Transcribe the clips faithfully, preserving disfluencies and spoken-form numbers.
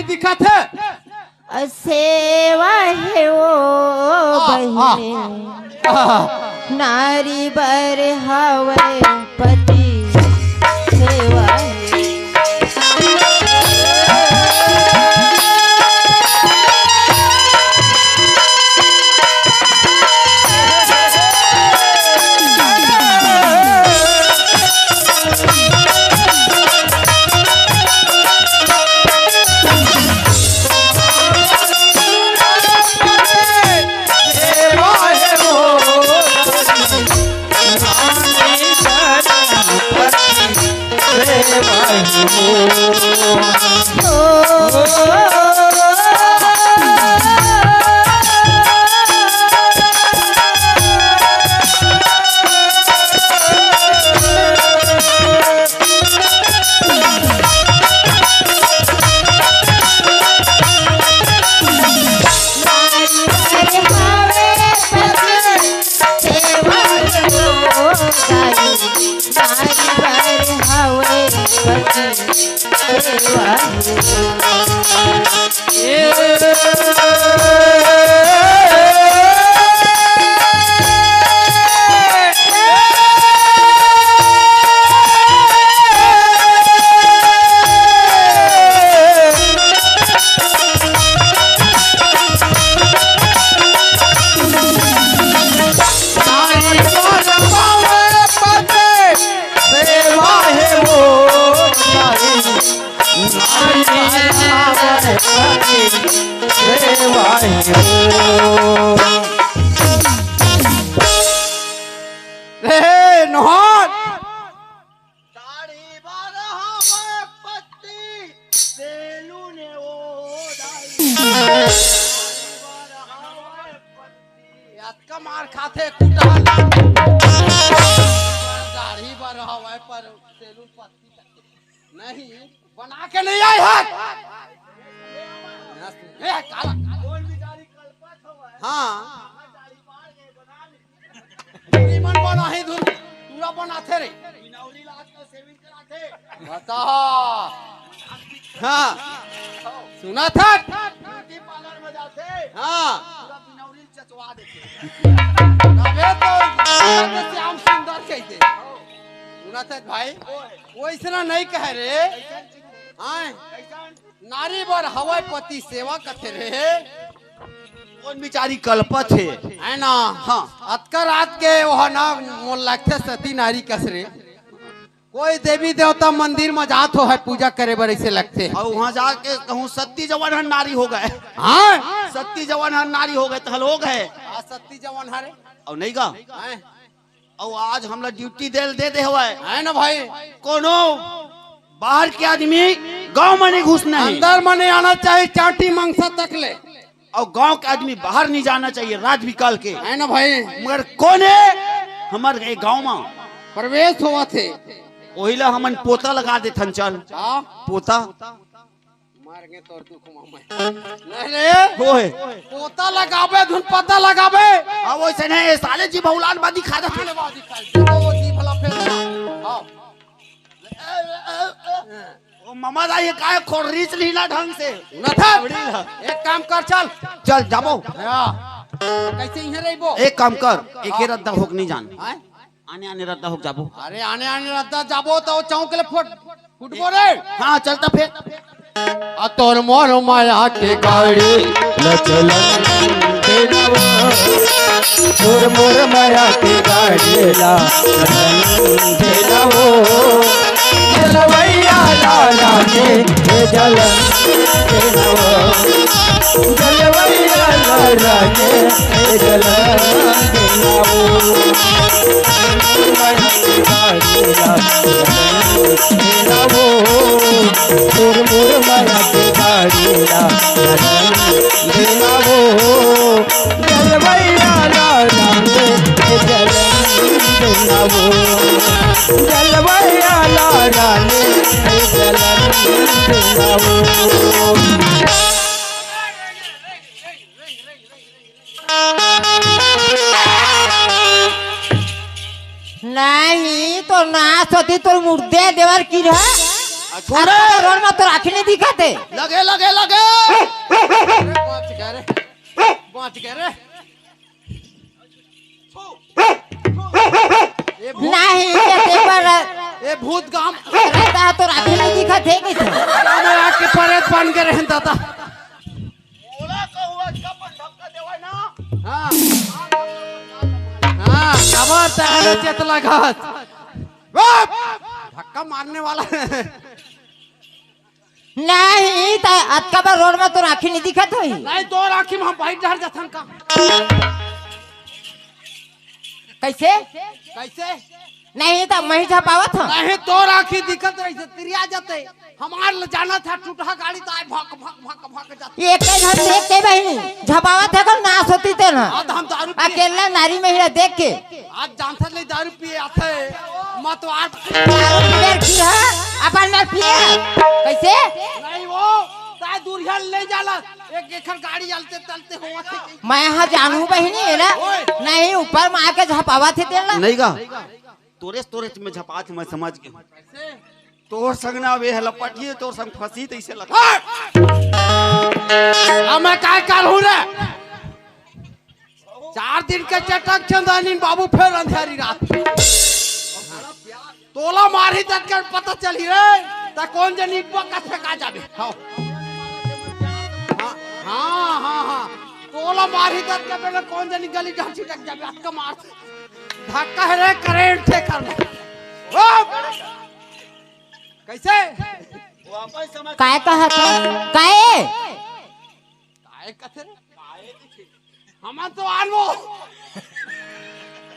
दिखत हे। सेवा हे ओ आ, आ, बहिनी, आ। नारी बर हवय पति सेवा हे। रे नोहर। साड़ी बारह हवय पत्ती, सेलून ए ओ दाई। साड़ी बारह हवय पत्ती। अतका मार खाथे कुटहा। दाढ़ी बारह हवय पर सेलून पत्ती नहीं। बना के नहीं आए हे। ए, काला। हाँ। निमन बनाही धुन, पूरा बनाथे रे। बता। हाँ। सुना था? ब्यूटी पार्लर में जाथे। हाँ। पूरा बिनौरी चचवा देथे। तबे तो श्याम सुंदर कहिथे। सुना था भाई? वैसना नहीं कहे रे। हाँ। नारी बर हवय पति सेवा कथे रे। कोन बिचारी कलपत हे? है ना? हाँ। अतका रात के ओह ना मोर लगथे सती नारी कस रे। कोई देवी देवता मंदिर म जात हो है पूजा करे बर, अइसे लगथे। अउ उहाँ जाके कहूँ सती जवन हर नारी हो गए। हाँ। सती जवन हर नारी हो गए, तहल हो गए। आ सती जवन हरे। अउ नहीं गा? हैं? अउ आज हमला ड्यूटी दे, दे दे हवय। है ना भाई? कोनो बाहर के आदमी गांव में नहीं घुसना है। अंदर में नहीं आना चाहिए, चाटी मंगसा तक ले। अउ गांव के आदमी बाहर नहीं जाना चाहिए रात बिकाल के। है ना भाई? मगर कोने हमर ए गांव में प्रवेश होवत हे। ओहिला हमन पोता लगा देथन, चल। हाँ। पोता। मार के तोर दुख मामा। नहीं रे। होए। पोता लगाबे, धुन पता लगाबे। अब वैसे नहीं, साले जी भौलान बादी खा जाथे। खाने वाली खाई। वो जी भला फेर। हाँ। ओ मामा दा, ये काय खोरीच लीला ढंग से? न था। बड़ी ला। एक काम कर, चल। चल, जाबो। हाँ। कैसे इहाँ रहिबो? एक काम कर, एक ही रद्दा होक नहीं जान। हाँ? आने आने रद्दा होक जाबो। अरे आने आने रद्दा जाबो तो चौक ले फुट, फुटबो रे। हाँ, चलता फिर। आ तोर मोर माया के गाड़ी ल चलन देना वो। तोर मोर माया के गाड़ी ला चलन देना वो। चलवैया लाला के जलन देना वो। जलवैया लाला के जलन देना वो। नहीं तो नाश होती, तोर मुर्दे देवर की रहा। छोड़े। अब तो रोड में तो राखी नहीं दिखत हे। लगे, लगे, लगे। अरे, बच गया रे, बच गया रे। ये भूत, नहीं, ये देख पर ये भूत गांव रहता है तो राखी नहीं दिखत हे कइसे? गांव में आके परेत बन के रहन दादा। ओला का हुआ, इसका पर धक्का देवा ना। हाँ। हाँ, खबर तहने चेत लगत। धक्का मारने वाला। नहीं, त अतका बड़ रोड में तो राखी नहीं दिखत होही। नहीं, तो राखी में हम बाइक डहर जाथन का। कैसे? कैसे? नहीं, त मैं झपावत हूँ। नहीं, तो राखी दिखत रही से, तिरिया जाते। हमार ले जाना था, टूटहा गाड़ी तो आए भक, भक, भक, भक जाते। ये के घर देख के बहिनी, झपावत हे को नास होती ते ना। हाँ, तो हम दारू पिए। अकेला नारी महिला देख के। आज जानथस ले दारू पिए आथे, मतवार। दारू पिए की है? अपन में पिए। कैसे? नहीं वो, ताय दूरिया ले जाला। एक एकर गाड़ी अलते तलते होवत हे। मैं हा जानू बहिनी हे ना? ओए। नहीं, ऊपर मार के झपावत हे तेला। नहीं गा। तोरे, तोरे में झपात हे, मैं समझ गया। कैसे? तोर संग ना वे हला पटिए, तोर संग फंसी तइसे लगा। हट! अब मैं काय कर हूँ रे? चार दिन के चटक चंदानी बाबू फेर अंधेरी रात। तोला मारही तब के पता चलही रे, त कौन जनी बका फेंका जाबे। हाँ। हाँ, हाँ, हाँ, हाँ। तोला मारही तब के पहले कौन जनी गली जहाँ छिटक जाबे, अतका मार। धक्का हे रे, करंट हे करना। ओ! कैसे? काय कहत हे? काय? काय कथे रे? हम तो आनबो।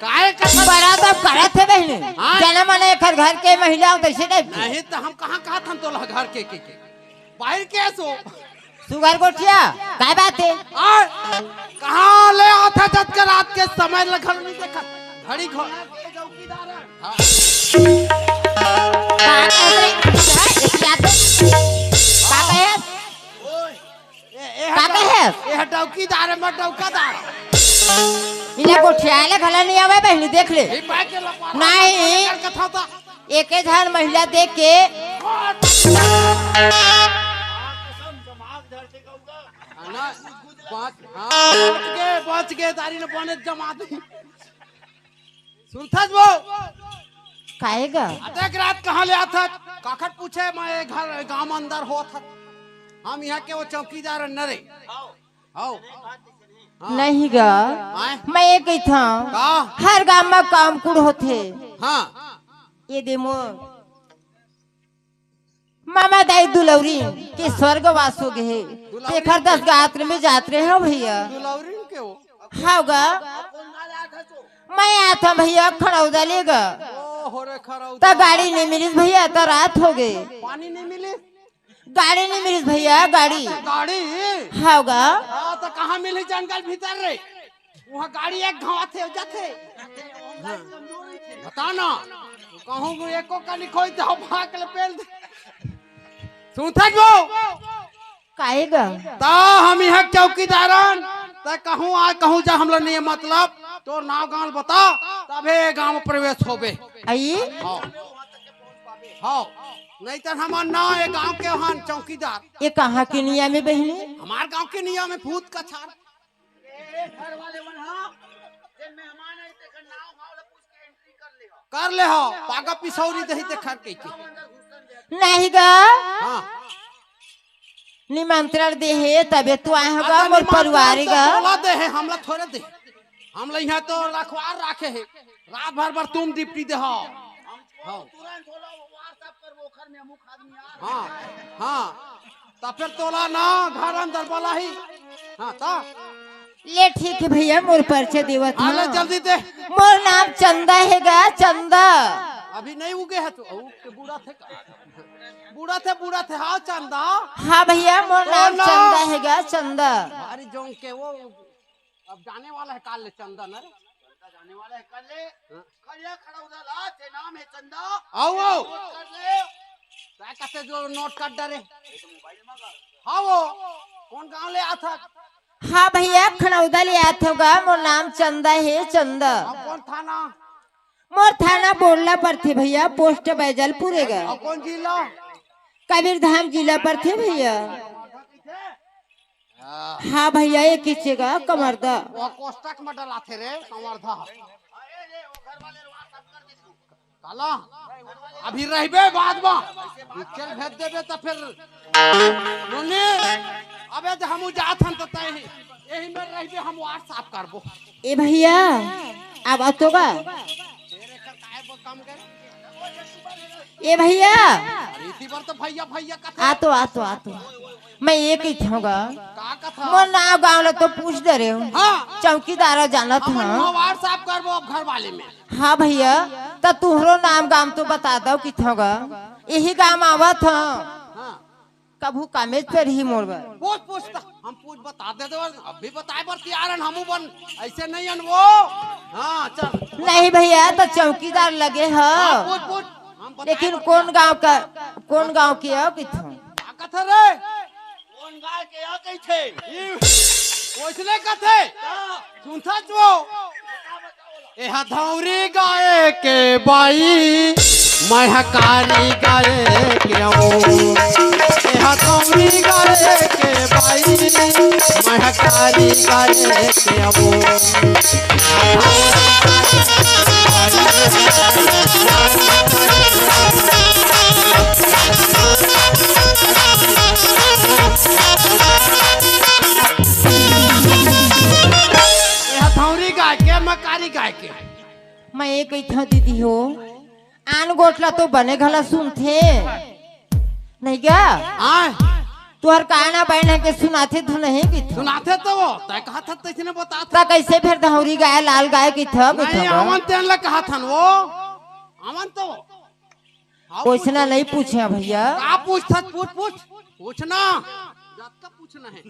काय कथे? बड़ा तो करत हे बहिनी। हाँ। जना मने एकर घर के महिला हो, तइसे टाइप के। नहीं, त हम कहाँ कहत हन तोला घर के, के, के? बाहर के सो। सुगर गोठिया, काय बात हे? आ, कहाँ ले आथे जत के रात के समय ल घर नहीं देखत? घड़ी घो-, हाँ। का कहे रे? हाँ, एक याद दे। का कहे? ए, ए, का हटा, कहे? ए, हटा, चौकीदार हे, मैं चौकीदार। इला गोठियाए ले घला नहीं आवे बहिनी, देख ले। ए, मैं के लपा-, नहीं। कर कथा था। एके झन महिला देख के। ना, बच, हाँ, बच गे, बच गे, तारी ने बने जमा दी। सुनथस वो? काहे गा? अतेक रात कहाँ ले आथस? काखर पूछे, मैं ये घर गांव अंदर होत हस। हम यहाँ के वो चौकीदार न रे। हौ। हाँ। नहीं गा। आय? मैं ये कहिथंव, का? हर गांव में काम कुड़ होथे। हाँ। ये दे मोर मामा दाई दुलौरी के स्वर्गवास हो गे हे। दुलौरी तेखर के? दस गात्र में जात रहे हो भैया। दुलौरी के हो? हाँ गा। मैं आथंव भैया खड़ौदा ले गा। ओ, हो रे खड़ौदा। त गाड़ी नहीं मिलिस भैया, त रात हो गे। पानी नहीं मिलिस? गाड़ी नहीं मिलिस भैया, गाड़ी। गाड़ी? हाँ गा। हाँ, त कहाँ मिली जंगल भीतर रे? वहाँ गाड़ी एक घाव आथे, जाथे। हाँ। बता ना, कहूँ को एको कनी खोई जाओ, भाग ले पेल दे। सुनथस वो? काहे गा? त हम यहाँ चौकीदारन, त कहूँ आ, कहूँ जा, हमला नहीं मतलब, तोर नाव गांव बता, तभे गांव में प्रवेश होबे। आई? हाँ। हाँ। नहीं त हमार नाव ये गांव के हन चौकीदार। ये कहाँ के नियम हे बहिनी? हमार गांव के नियम हे भूत कछार। ए, घर वाले मन ह, जेन मेहमान आही, तेकर नाव गांव ल पूछ के एंट्री कर ले हो। कर ले हो, पागा पिसौरी दही ते खर कहि के। नहीं गा। हाँ। निमंत्रण दे हे, तभे तो आए हो गा, अरे मोर निमंत्रण परिवार तो गा। तोला दे हे, हमला थोड़े दे। हमला यहाँ तो रखवार राखे हे। रात भर बर तुम डिप्टी दे हो। हाँ। तुरंत होला, WhatsApp कर, वो घर में अमुक आदमी आ रहा है। हाँ, हाँ। त फेर तोला ना घर अंदर बलाही। हाँ, त? ले ठीक हे भैया, मोर परिचय देवत हाँ, ले हँव। जल्दी दे। मोर नाम चंदा हे गा, चंदा। अभी नहीं उगे हे तू, उ के बूढ़ा थे का? बूढ़ा थे, बूढ़ा थे, हाँ चंदा। हाँ भैया, मोर ओ नाम ना। चंदा हे गा, चंदा। भारी जोंक के वो अब जाने वाला हे काल ले चंदा न रे। चंदा जाने वाला हे काल ले। हाँ। खड़िया खड़ा उधर ला, ते नाम हे चंदा। आओ, आओ। नोट कर ले। काय कथे जो नोट काट डारे। ये तो मोबाइल मंगा। हाँ वो, कौन गांव ले आथस? हाँ भैया, खड़ौदा ले आथँव गा, मोर नाम चंदा हे, चंदा। अब कौन थाना? मोर थाना बोड़ला परथे भैया, पोस्ट बैजलपुर हे गा। अब कौन जिला? कबीरधाम जिला परथे भैया। हाँ भैया, ये किसे का कमरदा। वो कोष्टक में डलाथे रे, कमरदा। काला, अभी रहिबे बाद में। चल भेज देबे त फिर। नोनी, अबे त हमू जात हन त तय ही। यही में रहिबे, हम WhatsApp करबो। ए भैया, अब अतो गा। ए भैया। अरे, इसी बार तो भैया, भैया कथे। आतो, आतो, आतो। मैं ये कहिथंव गा। का कथा? मोर नाव गाँव ल तो पूछ डरेंव। हाँ। चौकीदार जानत हमन हन। WhatsApp करबो अब घर वाले में। हाँ भैया, त तुहरो नाम गाँव तो बता दव कहिथंव गा। यही गाँव आवत हंव। हाँ। कभू कामेच पर ही मोर बर। पूछ, पूछ त, हम पूछ बता दे तो, अभी बताए बर तैयार हन, हमू बन, ऐसे नहीं हन वो। हाँ, चल। नहीं भैया, त चौकीदार लगे ह। हाँ, पूछ, पूछ, हम बताए लेकिन बर कौन तैयार। गाँव का, कौन गाँव के हो कहिथंव? का कथे रे? कौन गाँव के हो कहिथे? ई, ओइसने कथे। हाँ। सुनथस वो। एहा धौरी गाय के बाई, मैं ह कारी गाय के ओ। एहा धौरी गाय के बाई, मैं ह कारी गाय के ओ। एहा धौरी गाय के, मैं कारी गाय के। मैं ये कहिथंव दीदी हो, आन गोठ ला तो बने घला सुनथे, नहीं गा? आय। तुहर कान ह बहिर हे के सुनाथे तो नहीं कहिथंव। सुनाथे तो वो, तय कहत हस तइसने बतात। त कइसे फेर धौरी गाय, लाल गाय कहिथंव, नहीं, कहिथंव गा? हमन तेन ला कहत हन वो, हमन तो। हाँ, ओइसना पूछ। नहीं पूछे भैया। का पूछथस? पूछ, पूछ, पूछ ना। जतका पूछना हे।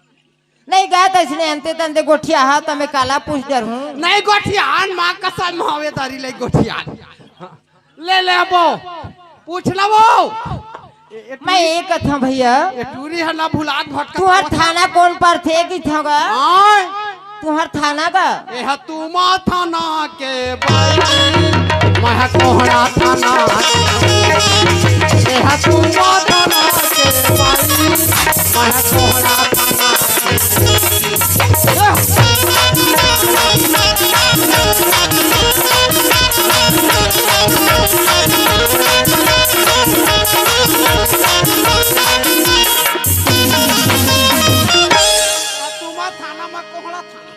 नहीं गा, त अइसने अंते तंते गोठियाहव, त मैं काला पूछ डरहूँ। नहीं गोठियान, माँ कसम हवे दारी ले गोठियान। ले, ले अबो, पूछ ना वो। ए, ए मैं टूरी, ये कथंव भैया। ए टूरी ह ना भुलात भटकत तुहर आवत। थाना कौन परथे कहिथंव गा? आय। तुहर थाना गा? एहा तुमा थाना के बाई, मैं ह कोहड़ा थाना। एहा तुमा थाना के बाई, मैं ह कोहड़ा थाना। तुमा थाना म कोहड़ा थाना।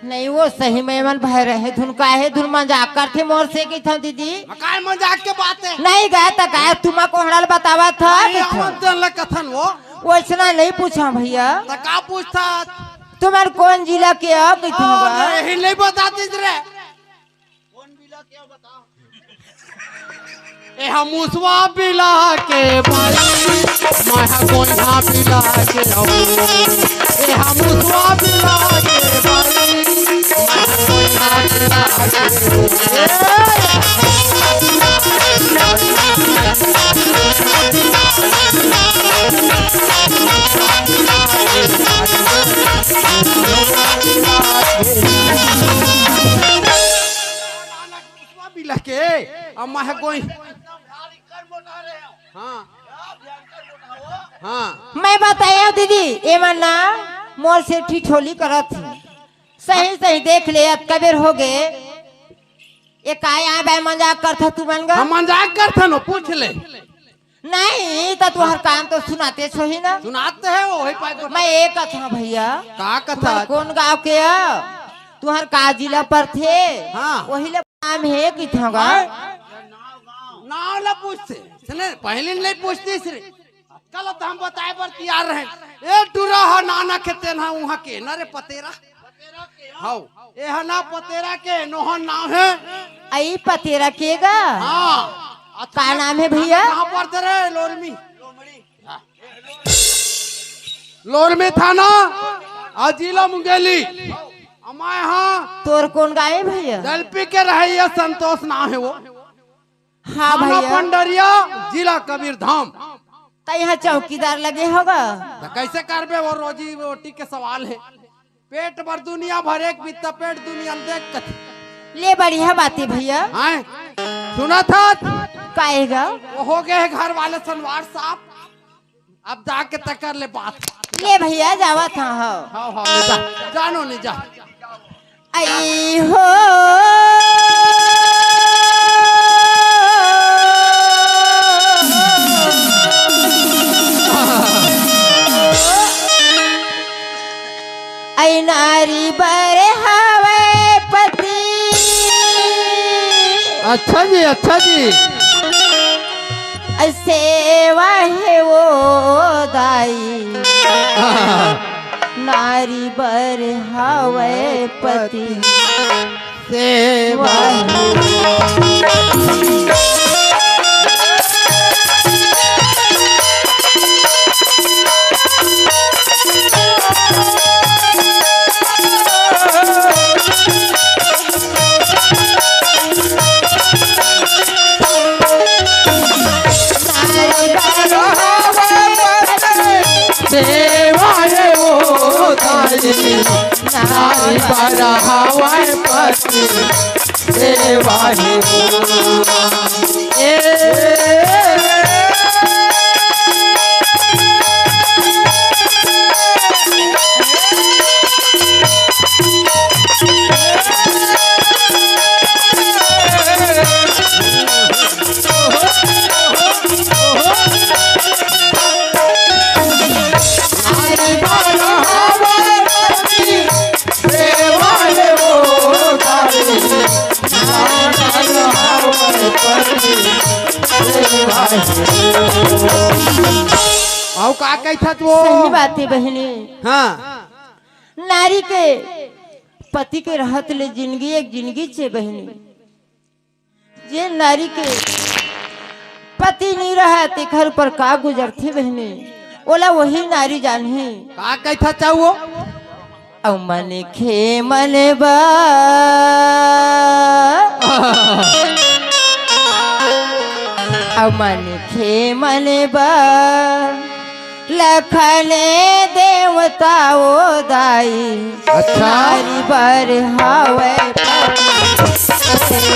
नहीं, वो सही में मन भय रहे धुन, काहे धुन मजाक करथे मोर से कहिथंव दीदी? म काय मजाक के बात हे? नहीं गा, त काय तुमा कोहड़ा ल बतावत हव नहीं, कहिथंव। हमन तेन ल कथन वो। ओइसना नहीं पूछंव भैया। त का पूछथस? तुमन कौन जिला के हो कहिथंव ओ, गा? नहीं, नहीं बतातिस रे। कौन बिला के हो बताओ? एहा मुसवा बिला के बाई, मैं ह गोइहा बिला के ओ। एहा मुसवा बिला के बाई, मैं ह गोइहा बिला के ओ। बिला के, अम्मा ह गोई। हाँ। हाँ। मैं बतायेंव दीदी, एमन ना मोर से ठिठोली करत हे। सही सही देख ले, अतका बेर होगे। ए काय आय बाय मजाक करथव तुमन गा? हम मजाक करथन, पूछ ले। नहीं, त तुहर कान तो सुनातेच होही ना। सुनात हे, ओही पाय गोठ। मैं ए कथंव भैया। का कथस? तुमन कोन गाँव के हो? तुहर का जिला परथे? हाँ। ओही ले नाम हे कहिथंव गा। हाँ? नाव ला पूछथे। सुने, पहली नहीं पूछतिस रे। कल त हम बताए बर तैयार रहेन। ए टूरा ह नाना के तेन ह उहाँ के, ना रे पतेरा। हव, एहा ना पतेरा के, नोहन नाव हे। अई पतेरा के गा? हाँ। का नाम हे भैया? कहाँ परथे रे? लोरमी। लोरमी थाना अउ जिला मुंगेली। अमाय हाँ। तोर कोन गाँव हे भैया? दलपी के रहइया संतोष नाव हे वो। हाँ थाना भैया। पंडरिया, जिला कबीरधाम। त इहाँ चौकीदार लगे हो गा? त कइसे करबे, वो रोजी रोटी के सवाल हे। पेट बर दुनिया भर एक बित्ता पेट दुनिया ल देख कथे। ले बढ़िया बात हे भैया। हैं? सुनत हस? काहे गा? वो होगे हे घर वाले संवार साहब। अब जाके तकर ले बात। ले भैया, जावत हंव, हव। हव, हव, ले जा। जानो ले जा। आई हो। आई नारी बर हवय पति। अच्छा जी, अच्छा जी। आई सेवा हे वो दाई। नारी बर हवय पति। सेवा। सेवा हे वो दाई, नारी बर हवय पति। सेवा हे वो। ए। अउ का कहिथस वो? सही बात हे बहिनी। हाँ। नारी के पति के रहत ले जिनगी एक जिनगी चे बहिनी। जे नारी के पति नइ रहय, तेखर ऊपर का गुजरथे बहिनी, ओला वही नारी जानही। का कहिथस वो? अउ मनखे मन बर, अउ मनखे मन बर, लखन देवता ओ दाई, अच्छा। नारी बर हवय पति।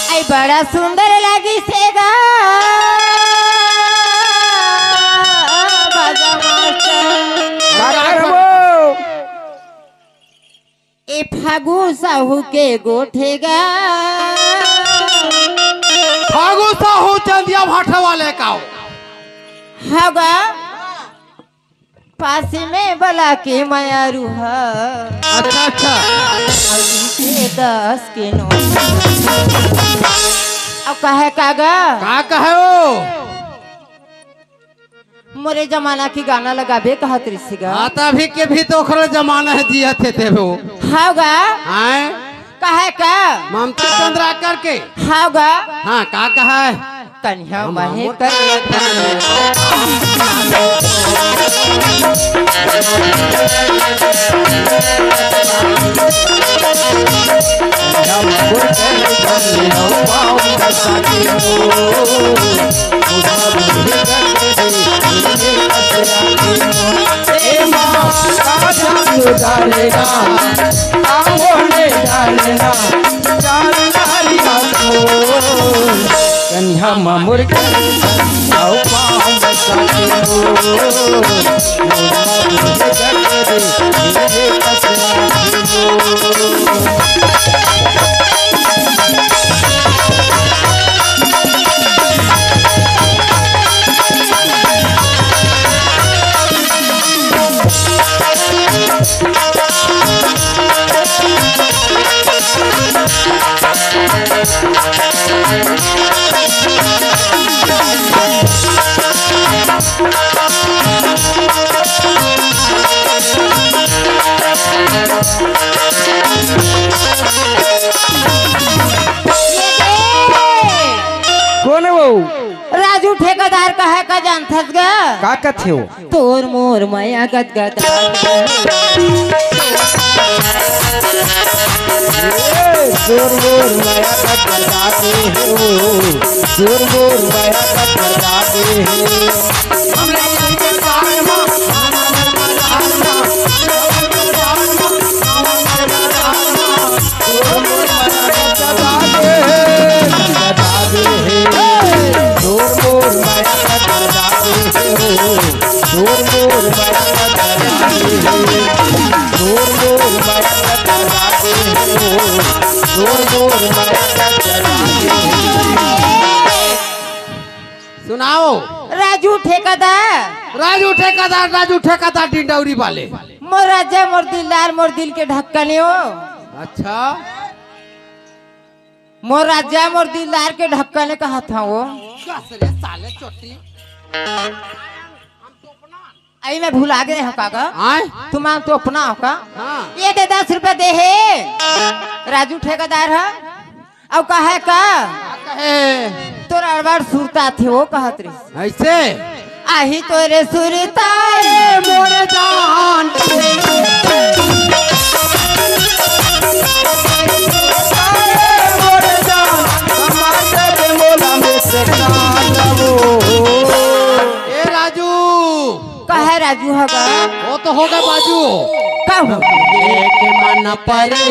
आई बड़ा सुंदर लागिस हे गा बाजा मास्टर। का करबो? ए फागू साहू के गोठे गा। फागू साहू चंदिया भाठा वाले का। हगा पास में बला के मयारू ह। अच्छा, अच्छा। अभी के दस के नोट। अब कहे का गा? का कहे हो? मोरे जमाना के गाना लगाबे कहत रिहिस गा। हाँ, त अभी के भी तो ओखर जमाना हे, जियत हे ते वो। हव गा। हैं? कहे का? ममता चंद्राकर के। हव गा। हाँ, का कहे? कनिहा हम महे कर कनिहा मामुर ठेकेदार कहे का जानथस गा? का कथे हो? तोर मोर मया गदगदा। ए, तोर मोर मया गदगदा दे हो, तोर मोर मया गदगदा दे हो। सुनाओ। राजू ठेकेदार। राजू ठेकेदार, राजू ठेकेदार, डिंडौरी वाले। मोर राजा, मोर दिलदार, मोर दिल के ढक्कन हो। अच्छा। मोर राजा, मोर दिलदार के ढक्कन कहा था वो। कस रे साले चोटी। आई मैं भुला गए हो काका। आय? तुम तो अपना हो का? हाँ। ये दे दस रुपया दे हे। राजू ठेकेदार है। अउ कहे का? का कहे? तोर अड़बड़ सुरता थे वो कहत रही। ऐसे? आही तोरे सुरता ए मोरे जान। ए मोरे जान, हमार दे मोला में से कान वो। ए राजू। का है राजू हगा? वो तो होगा बाजू। का हो? एक मन पर ही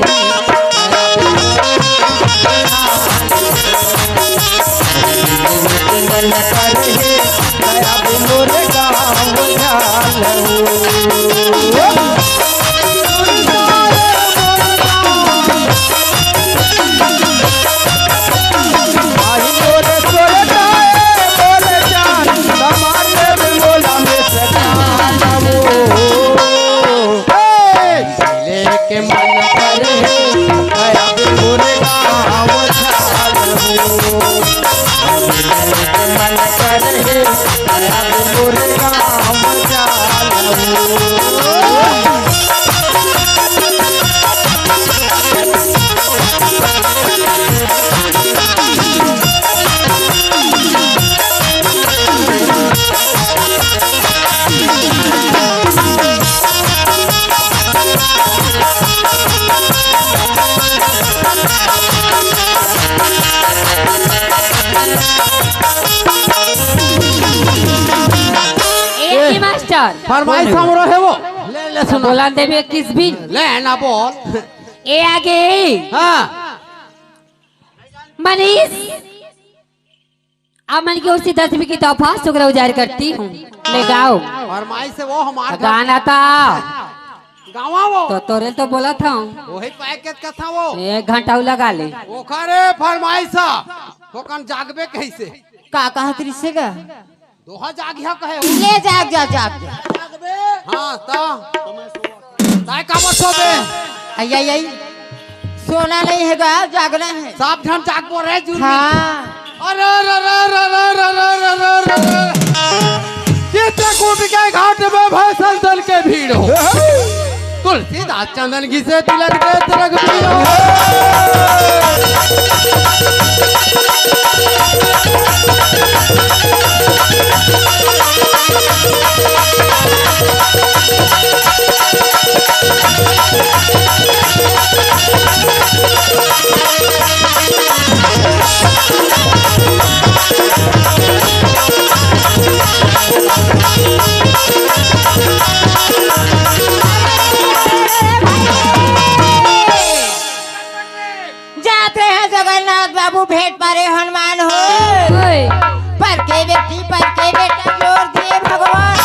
मन पर ही अब मोर गाँव जालू। ए, ए, मास्टर। फरमाइश हमरो है वो। ले, ले, सुना। बोला देबे किस भी। ले ना बोल। ए आगे। हाँ। मनीष, आप मन की ओर से दस रुपये की तोहफा शुक्र गुजार करती हूँ। ले गाओ। फरमाइश है वो हमार घर। गाना था। गावा वो। तो तोरे तो बोला था। वही पैकेट का था वो। एक घंटा लगा ले। ओखरे फरमाइश है। होकन जागबे कैसे? का कहा त्रिशे का? दोहा जागिया कहे हो। ले जाग, जा, जाग, जा। हाँ, तो। ताय का मत सोबे। आई, आई, आई। सोना नहीं है गा, जागना है। सब झन जागबो रे जुर्मी। हाँ। अरे, अरे, अरे। कितने कूद के घाट में भैंसन दल के भीड़ हो। तुलसीदास चंदन घिसे तिलक के तिलक पियो। जात रहे जगन्नाथ बाबू भेंट पारे हनुमान हो। ओए। पर के बेटी, पर के बेटा जोर दिए भगवान।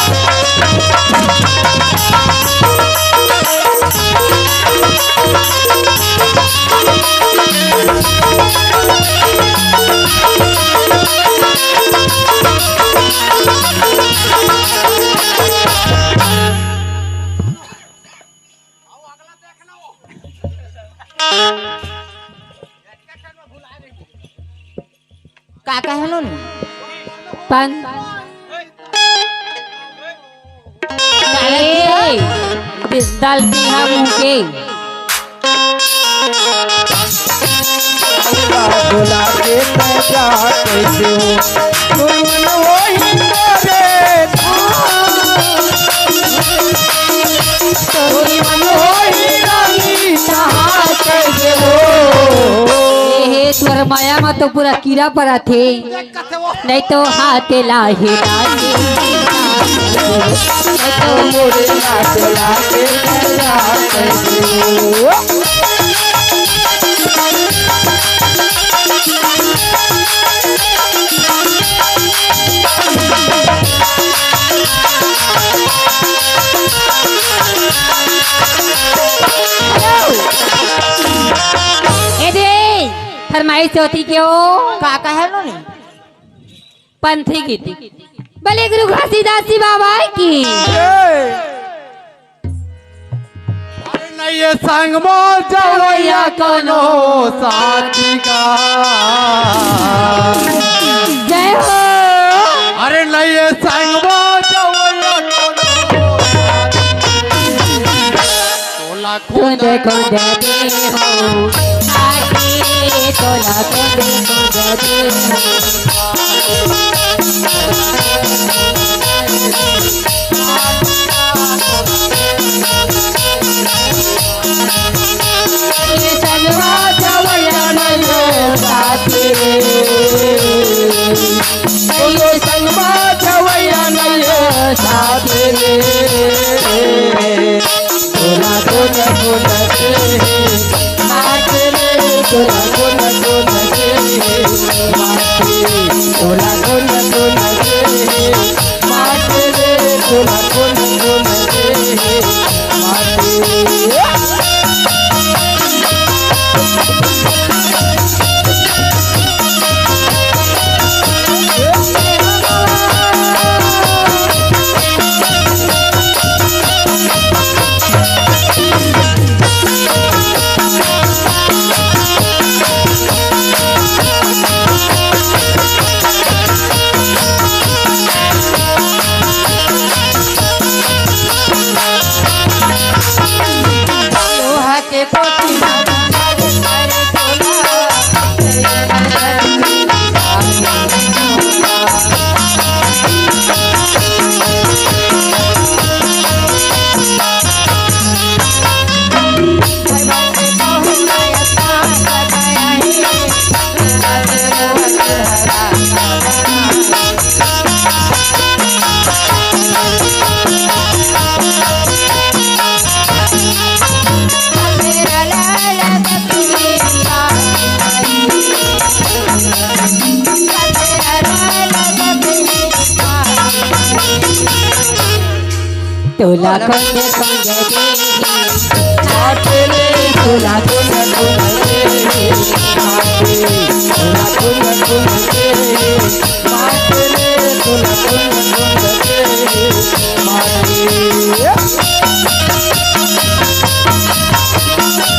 का कहलो ने? पन ए, बिस्दल पीहा मुँह के। बोला के पैसा कैसे हो? तुम वो तो पूरा कीड़ा पड़त हे। नहीं तो हाथ ला हिला के, नहीं तो मोरे हाथ ला के, ए दे, फरमाइश होती क्यों? का कहे लो नी? पंथी गीत। बोले गुरु घासीदास जी बाबा की। अरे नहीं ये संग मो जवैया कोनो साथी का। जय हो। अरे नहीं ये संग मो जवैया कोनो साथी का। तोला कुंद कुंद दे हो, आके तोला कुंद कुंद दे हो। ये संगवा जवैया नहीं हो साथी रे। ये संगवा जवैया नहीं हो साथी रे। तोला कोन कोन के माथे रे, तोला कोन कोन के माथे, तोला कोन कोन के माथे रे, तोला कोन कोन के माथे। लोहा के पोती तोला कोन कोन दे, बाटे रे, तोला कोन कोन दे, बाटे, तोला कोन कोन दे, बाटे रे, तोला